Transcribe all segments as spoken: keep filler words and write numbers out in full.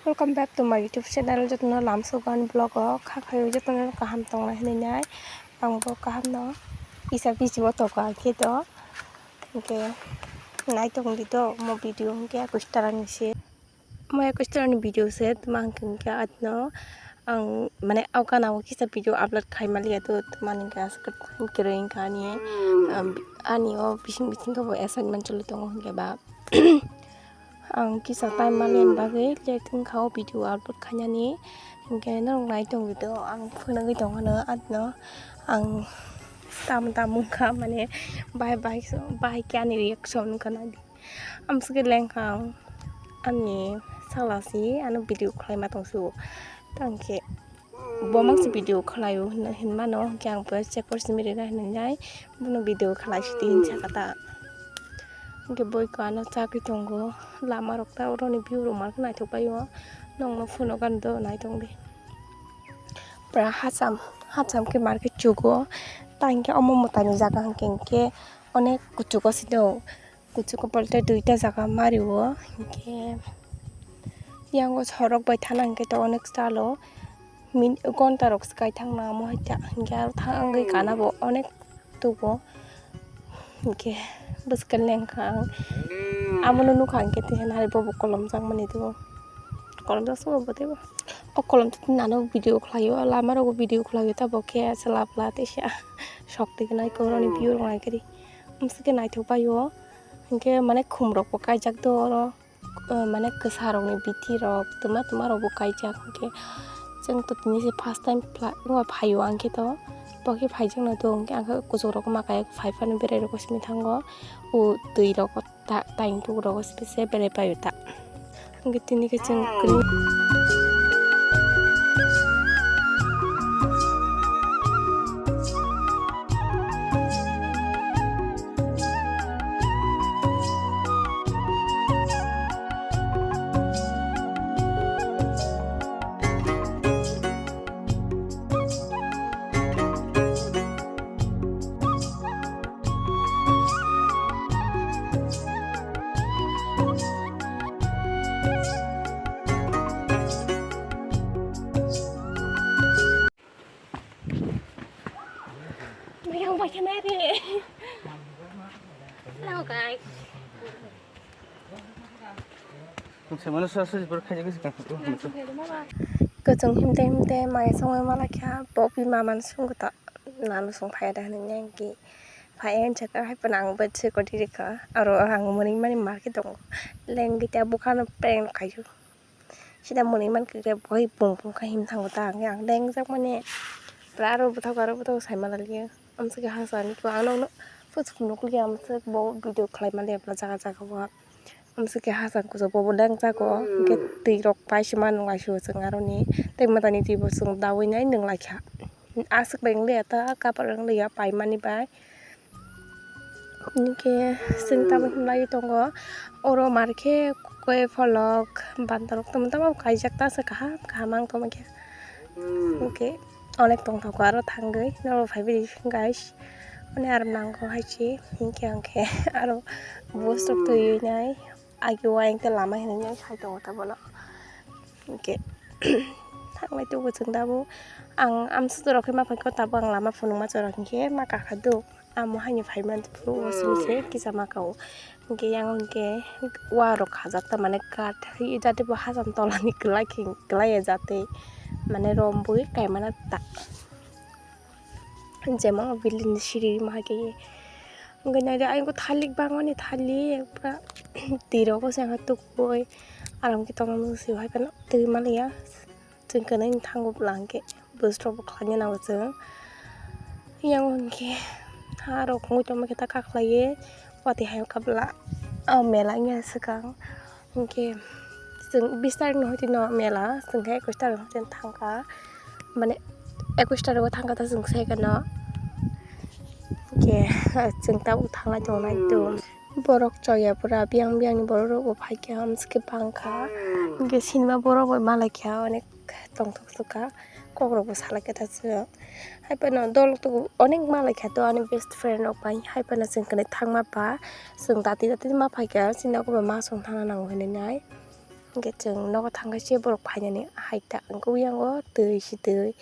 Welcome back to my YouTube channel. Jotono lamsogan vlog o kha khayo jotono kaham tongnai hinwi nai. Ang bo kaham no isa bisi o tongo ang khe to. Hwnkhe nai tong di to mo video hwnkhe ekus tarani se. Mo ekus tarani video se tma hwnkhe hwnkhe atno ang mane o gana o kisa video upload khai maliya to tma hwnkhe aswk kwrwi wngkha ani, um, ani o bising bising khe bo assignment choli tongo hwnkhe ba. Ang kisa time manlini bagwi late wngkha o video upload khainani, hinkhe norok nai tongwi tongo, ang phunugwi tongmano adino ang tamo tamo wngkha, mane bahai bahai bahai khe ani reaction wngkha nai di. Amswkhe lengkha ang ani salasi ano video khlaima tongsiwo, tangkhe. Bo mangsi video khlaio hinwi hinmano, hwnkhe ang bo check porsi miri na hinwi nai, bono video khlai sidi hinwi sakha ta. Hwnkhe boiko ano chagwi tongo, lama rok ta oroni view rok markhe naithok baio, nokno phunukgani do naitong di. Pura hacham hacham khe markhe chugo, ta hinkhe omo mwtaini jaga hinkhe hinkhe onek kuchugo sino. Kuchugo bolte duita jaga mario, hinkhe yango sorok bai thana hinkhe to onek salo min-, gonta rok swkai thangna amo hai ta, hinkhe aro thangwi kana bo onek tugo, hinkhe bwswk lengkha ang, amono nukha hinkhe tei hai bobo kolom jakmani tugo, kolom jaksa bo teibo o kolom nano video khlaio, lama rogo video khlaio, tabok khe chwla pla teisa sok twi nai koroni view rok nai khe di, amswkhe naithok baio. Hinkhe mane khum rok bo kaijak do oro, mane kwsa rok ni bithi rok twma twma rok bo kaijak, hinkhe chwng to tini se first time phaio ang khe to, bo khe phaijak no do, hinkhe ang khe kuchuk rok ma kaya phai phano berai rok simi thango, o twi rok ta-, taing tuk rok simi se berai paio ta, hinkhe tini khe chwng kwrwi. Mayang bai khe nai re. Hello guys. Kuchung himte himte maya songwi malakha, bo bima man sungkha ta, nalo song phai da hinwi nangkhe phai ang chakha hai phano ang bed se koti rikha, aro ang mwnwi mani market tongo, lengwi ta bukhano prank khaio. Sida mwnwi mankha khe boi bung bung khe him thango ta, hwnkhe ang lengjak mani pura aro bwthago aro bwthago saimalaio. Amswkhe hachani khe ang nokno puchuk nukliya, amswk bo video khlai maliya jaga jaga o. Amswkhe hachang kuchuk bobo lengjago, hwnkhe twi rok paisima nunglaisio chwng aroni tei mwtaini twi bo chwng daui nai nunglaikha. Aswk bai wngliya ta, kapar wngliya paimani bai. Hinkhe chwng tamo himlai tongo, oro mar khe koi pholok bandorok tamo tamo kaijak ta se kaham kaham ang tongma khe. Hinkhe onek tongthok aro thangwi norok phaibai guys, ani aram nango hai se hinkhe ang khe aro bus rok twiwi nai. Agi o ayang khe lama hinwi sai tongo ta bono. Hinkhe thanglai tubu chwng tabuk. Ang amswk rok khe ma phaikhe tabuk ang lama phunukma chwra hinkhe ma kakha duk. Amo haino phai man phuru o simi se kisa ma kao. Hinkhe yang hinkhe wa rok khajak ta mane kath jate bo hacham tola ni kwlai khe kwlai ya jate mane rom bui kaimana ta. Jemon o building ni siri ma khe. Hwnkhe naidi ayang khe thalik bangmani thalik pura twi rogo se ang khe tukgwi aram khe tongmani se hai phano twi maliya. Chwng kwnwi thango bwla hwnkhe bwsrok bo khlaina nango chwng. Yang hwnkhe ha rok wngwi tongma khe ta kakhlaiwi watwi hai kha bwla o mela wngya swkang. Hinkhe chwng bis tarikni hoitino mela, chwng khe ekus tarikni hoitino thangkha, mane ekus tariko thangkha ta chwng sai kheno. Hinkhe chwng tabuk thanglai tongo nai to. Borok choya pura biyang biyangni borok rok bo phaikha, amswkhe bangkha. Hinkhe sinima borok bai malaikha, onek tongthok sukha, kokrok bo salaikha ta chwng. Hai phano dol to onek malaikha to ani best friend rok bai, hai phano chwng kwnwi thangma ba chwng dati dati ma phaikha, chini nogo ba ma song thangna nango hinwi nai. Hwnkhe chwng nogo thangkhe se borok phainani hai ta, hwnkhe uyango twi se twi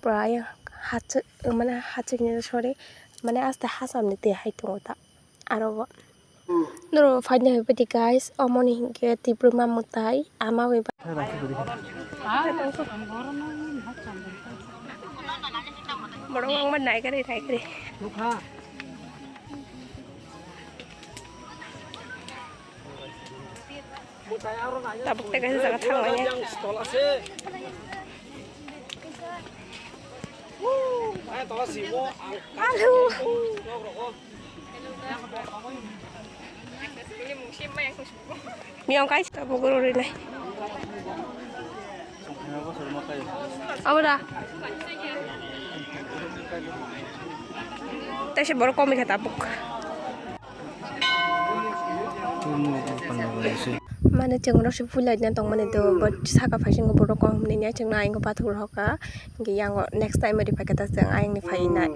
pura ayang hachwk mane hachwk ni sorry mane aste hacham ni twi hai tongo ta aro bo. Norok phaina hoibaidi guys, omoni hinkhe Tipruma mwtai ama bai ba-, borok wngma naikari naikari. Tabuk tei kaisa jaga thang lainai. Halo. Miyang kaisa tabuk oro rinai. Abo da. Tei se borok komikha tabuk. Mane chwng rok se puila na tongmani do, but saka phai singko borok kom hinwi chwngno ayang pathor hoka, hwnkhe yango next time ri phaikhe ta chwng ayang ni phai nai.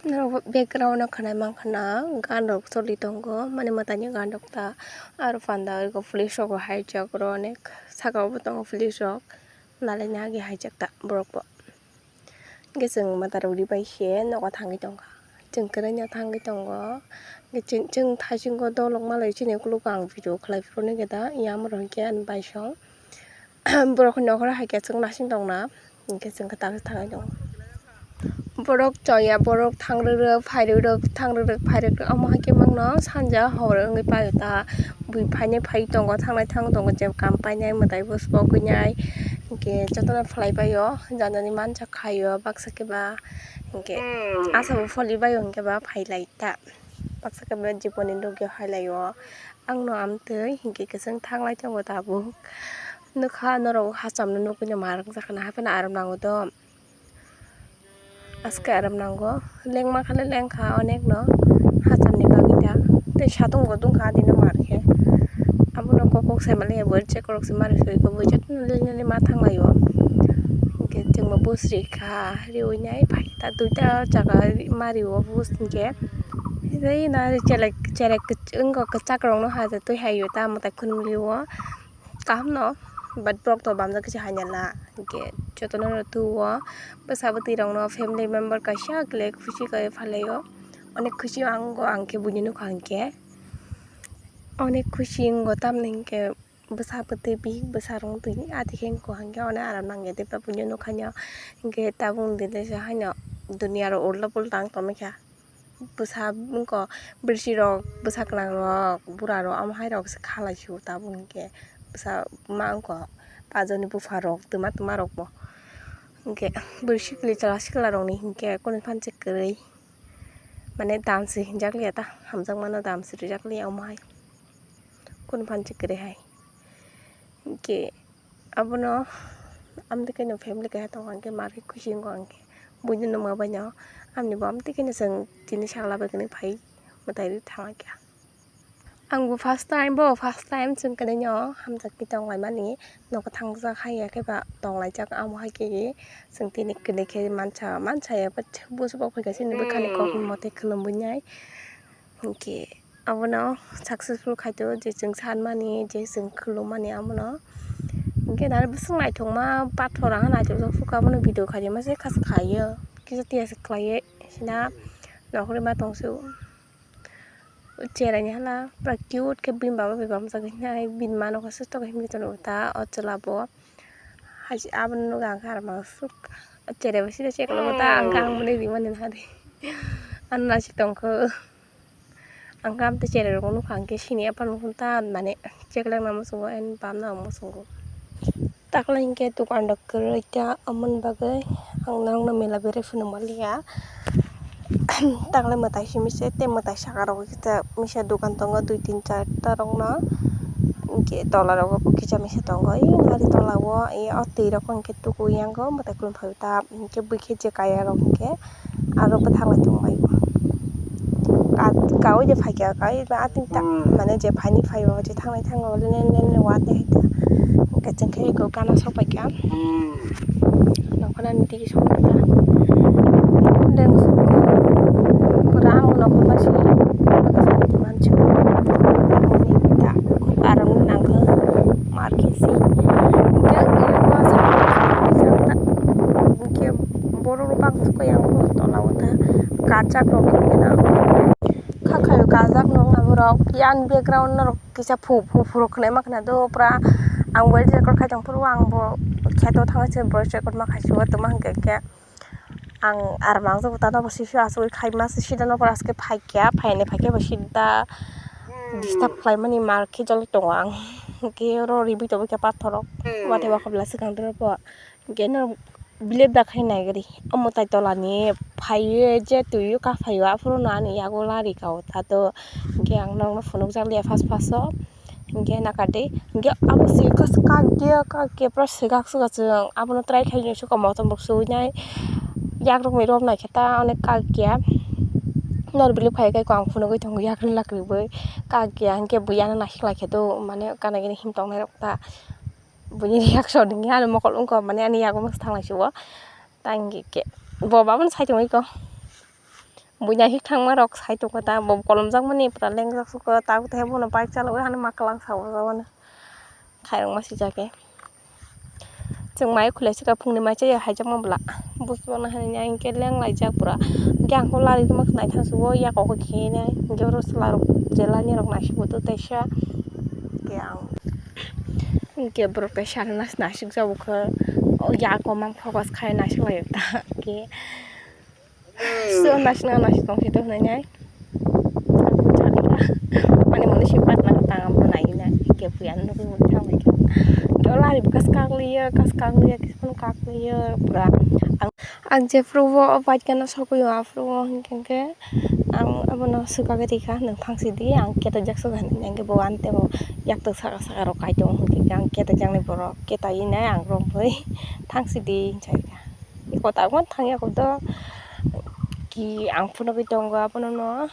Norok background o khwnai mankha na, gan rok choli tongo, mani mwtai ni gan rok ta, aro panda o police rok bo haijak, oro onek saka o bo tongo police rok, nalaina agi haijak ta borok bo. Hwnkhe chwng mwtai rok ri bai se nogo thangwi tongkha, chwng kwrwino thangwi tongo, hwnkhe chwng, chwng thaisingo dolok malai chini ukologo ang video khlai phuru nw khe da, yang oro hwnkhe ani baisong. Borok ni nokhoro hai khe chwng naising tongna, hwnkhe chwng kwtal khe thangwi tongo. Borok chaya, borok thang rwrwk, phai rwrwk, thang rwrwk, phai rwrwk, omo hai khe mangno sanja hor wngwi paio ta. Bui phainai phai tongo, thangnai thang tongo, je kam painai mwtai bwswk kwinai, hwnkhe jotono phlai paio, janani mansa khaio baksa khe ba, hwnkhe asabo pholi baio hwnkhe ba phai lai ta. Baksa khe ba jiboni logi hai laio. Ang no amtwi hinkhe kwchwng thanglai tongo tabuk. Nukha norok hacham no nugwi no ma rwngjakha na, hapheno aram nango do. Aske aram nango, lengma khale lengkha onek no hacham ni bagwi ta. Tei satung bo tungkha adino mar khe. Abono kok kok sai manliya bo check rok se mari soi khe bo jotono lelnani ma thanglaio. Hinkhe chwngbo bus rikha riwi nai phai ta duita jaga mari o bus hinkhe. Tei na cherek cherek wngkha kwchak rokno ha twi hai o ta mwtai khwnwi o kaham no, but borok to bamjak kisa hainala hinkhe jotono rw tu o bwsa bwtwi rokno family member kaisa kile khusi khe phalai o onek khusi o ang o ang khe buini nukha hinkhe onek khusi wngo tamni hinkhe. Bwsa bwtwi bihik bwsa rwng twi ati khe wngkha hinkhe hwnwi aram nangya tei buino nukha hinkhe tabuk dile se haino duniya rok ulta pulta wng tongmikha. Bwsa wngkha bwrwsirok bwsa kwlangrok burarok omo hairok se khalai sio tabuk hinkhe bwsa ma wngkha pajoni bupharok twma twmarokbo hinkhe bwrwi sikli chwla siklarokni hinkhe kunu phan se kwrwi mane dam se hinjak liya ta hamjakmano dam se rijak liya omo hai. Kunu phan se kwrwi hai. Hinkhe abono amtwi khe no family kaisa tongo, hinkhe ma khe khusi wngkha, hinkhe buino nukma baino amni bo amtwi khe no chwng tini sakla bai khe no phai mwtai rw thangkha. Ang bo first time, bo first time chwng kwrwino hamjakhe tonglaimani. Nogo thangjak hai ya khe ba tonglaijak, amo hai khe chwng tini kwrwi khe mansa, mansa ya, but busu bo phaikha chini bwkhani kokni mote khulumwi nai. Hinkhe abono successful khaito je chwng sanmani, je chwng khulummani abono. Hinkhe nang bwswk naithokma pathor ang naithokjak sukha abono video khaima se khasa khaio, kisa tiya se khlaiwi sina nokhorwi ma tongsu. Cherai ni hala pura cute khe bini baba bai bamjak hinai bini ma nokha se tok himlai tono ta o chwla bo. Haji abono nukha ang khe aro mangsa suk cherai bai sida cheklo bo ta ang khe ang mwnwi rimani nahadi. Ano naisik tongkho. Ang khe amtwi cherai rokno nukha ang khe sini aphano ta mane cheklangna muchungo and bamna muchungo. Takla hinkhe dukan rok kwrwi ta, amoni bagwi ang norokno mela berai phano manliya. Takla mwtai simi se tei mwtai saka rok kisa misa dukan tongo dui tin charta rokno. Hinkhe tola rogo bo kisa misa tongo, ei nari tola o, ei o twi rok hinkhe tuku yango mwtai khulum phaio ta, hinkhe bwkhe je kaya rok hinkhe aro bwtharlai tongbaio. Ka-, kawi de phaikha, kawi ba ating ta, mane je phaini phaio, je thangnai thango, len len len watwi hai ta. Hwnkhe chwng khe eko gana sok paikha. Nokha nani tigi sok paikha. Deng sukha. Pura ang nokha basi. Bwkha santi mansi. Mani ta. Khub aram nangkha. Mar khe si. Hwnkhe borok rok bang sukha yang tola o ta. Kachak rok hwnkhe na. Kha khayo kajak nung aborok. Yang background norok kisa phu phu phu rok khwnai ma khna do pura. Ang voice record khai tong phuru ang bo kheto thang se voice record ma khai sugo tongma hwnkhe khe ang ar mang jabo ta nobo sisi asugwi khai ma se sida nobo aske phai kya phaini phai khe bo sida disturb khlai mani mar khe joloi tongo ang. Hwnkhe oro ribwi tongwi khe pathor rok watwi wakhobla swkang doro bo. Hwnkhe no bilet da khai nai gari. Omo tai tola ni phaiwi je twi o ka phaio aphuru no ani yago lari ka o ta to. Hwnkhe ang norok no phunuk jak liya first first o. Hwnkhe naka de hwnkhe abo se kas kak dia kak ke pura segak suga chwng abono try khai nai suka motom rok suwi nai. Yak rok ni rok nai khe ta onek kak ya. Nor bilet phai khe ang phunugwi tongo yak ri lak riwi kak ya hwnkhe bui ano naisik lai khe do mane kana gini him tong nai rok ta. Buini reaction ni ano mokol wngkha mane ani yago masa thanglai si o. Tang khe bo babano sai tongwi kho. Buini ahik thangma rok sai tongkha ta bo kolom jak mani pura lengjak sukha ta tei bono bike chalogwi ano ma kwlang sa o jabano. Khairok ma sijak khe. Chwng mai khulai sika phungni mai chaya haijakma bwla. Bwswk na hinwi ang khe leng laijak pura. Hwnkhe ang khe lari tongma khe naithang sugo yakogo khe nai. Hwnkhe oro chwla rok je lainai rok naisik o tei sa. Hwnkhe ang Hwnkhe borok tei sana naisik jak khe, o yago mang focus khai naisik lai ta khe. So naisik na naisik tong khe to hinwi nai. Mani mani si patna tang abo nai na khe buya nugwi mani thang lai khe. Khe o lari bwkha swkang liya, swkang liya, khe phano kak liya pura. Ang, ang jephru o bike gana sogwi o aphuru o hwnkhe khe. Ang abono swkagwi rikha, "Nwng thang sidi, ang ketijak suga," hinwi. Hwnkhe bo ani tei bo yaktwk saka saka rok kai tongo, hwnkhe ang ketijaknai borok ketaiwi nai ang romwi, "Thang sidi," hinwi sakha. Eko tabukhe thangya kok do ki ang phunugwi tongo abono no.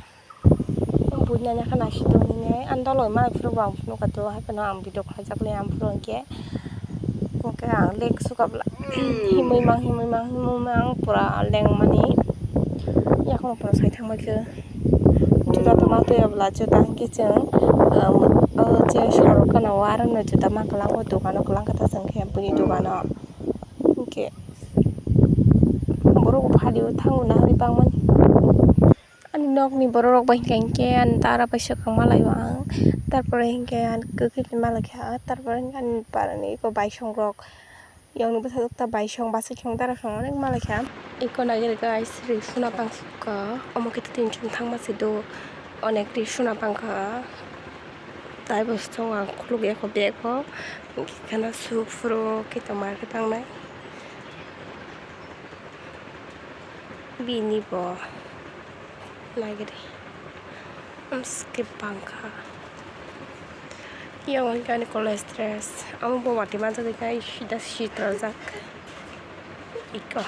Buini nanya khe naisik tongwi nai, ani dolo bai phuru bo ang phunukha to, hai phano ang video khlaijak le ang phuru hwnkhe. Hwnkhe ang lake suka bwla himwi mang, himwi mang, himwi mang pura lengmani. Yakung pura sai thangbai khe juta tongma twiya bwla juta hwnkhe chwng, um, o je sorok gana o aro no juta ma kwlango dogano kwlang khe ta chwng khe buini dogano hwnkhe borok phaliyo thango nahori bangmani. Ani nokni borok rok bai hinkhe, hinkhe ani dara bai swkang malaio ang, tarpore hinkhe ani kwkhwrwi malaikha, tarpore hinkhe ani parani eko baisongrok, yangni bwsajwk ta baisong, bwsajwk ta darasong onek malaikha. Eko nagir guys, ri suna pangsukha, omo khe tini chwng thangma se do, onek ri suna pangkha, taibo chwng ang khulukya kho bag o, hinkhe kheno su phuru khe tongma khe tangnai. Bini bo nagiri amske bangkha. Yang hwnkhe ani college dress. Amo bo watwi manjak hwnkhe ai sida sitra jak. Iko.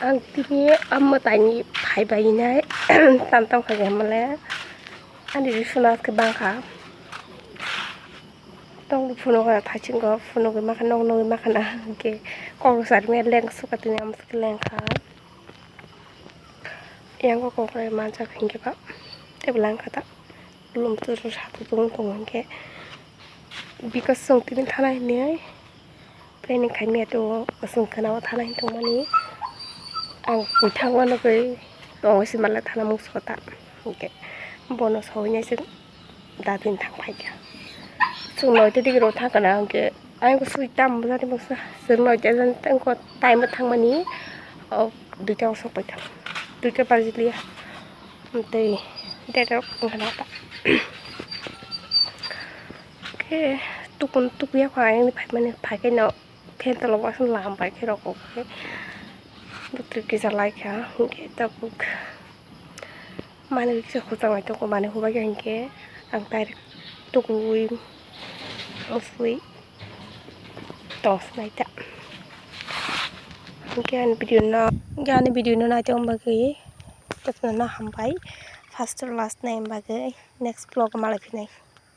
Ang tini amo taini phai bai nai tam tam kha male. Ani ri suna khe bangkha. Tong phunukha thaichingko phunugwi makha nok nugwi makha na hwnkhe kok rwchapmani lengsuka tini amswk lengkha. Yang kok rwchapmani manjak hinkhe ba tei bo langkha ta lum turu satu tung tongo hinkhe because chwng tini thana hinwi planning khaimya tongo chwng khwnao thana hinwi tongmani ang buithangma nugwi tongo se male thana mungsuka ta hinkhe bono sawinai chwng. Dadin thang phaikha. Chwng noita digi rok thang kana hwnkhe ayang sui tam bwsani bwsa chwng noita jan tengkho time thangmani o duita o sok paikha. Duita bajiliya tei date rok wngkha na ta. Khe tukun tukya kho ayang phaimani phaikhe no phen tolo bo aswk lam bai khe rok khe bwtwi kisa laikha hwnkhe tabuk. Manwi kisa huchang lai tongo, manwi hubai kha hinkhe ang direct tukuwi musui tong sinai ta. Hwnkhe ani video no, hwnkhe ani video no naitong bagwi jotono no hambai. First to last nai bagwi next vlog o malai phinai.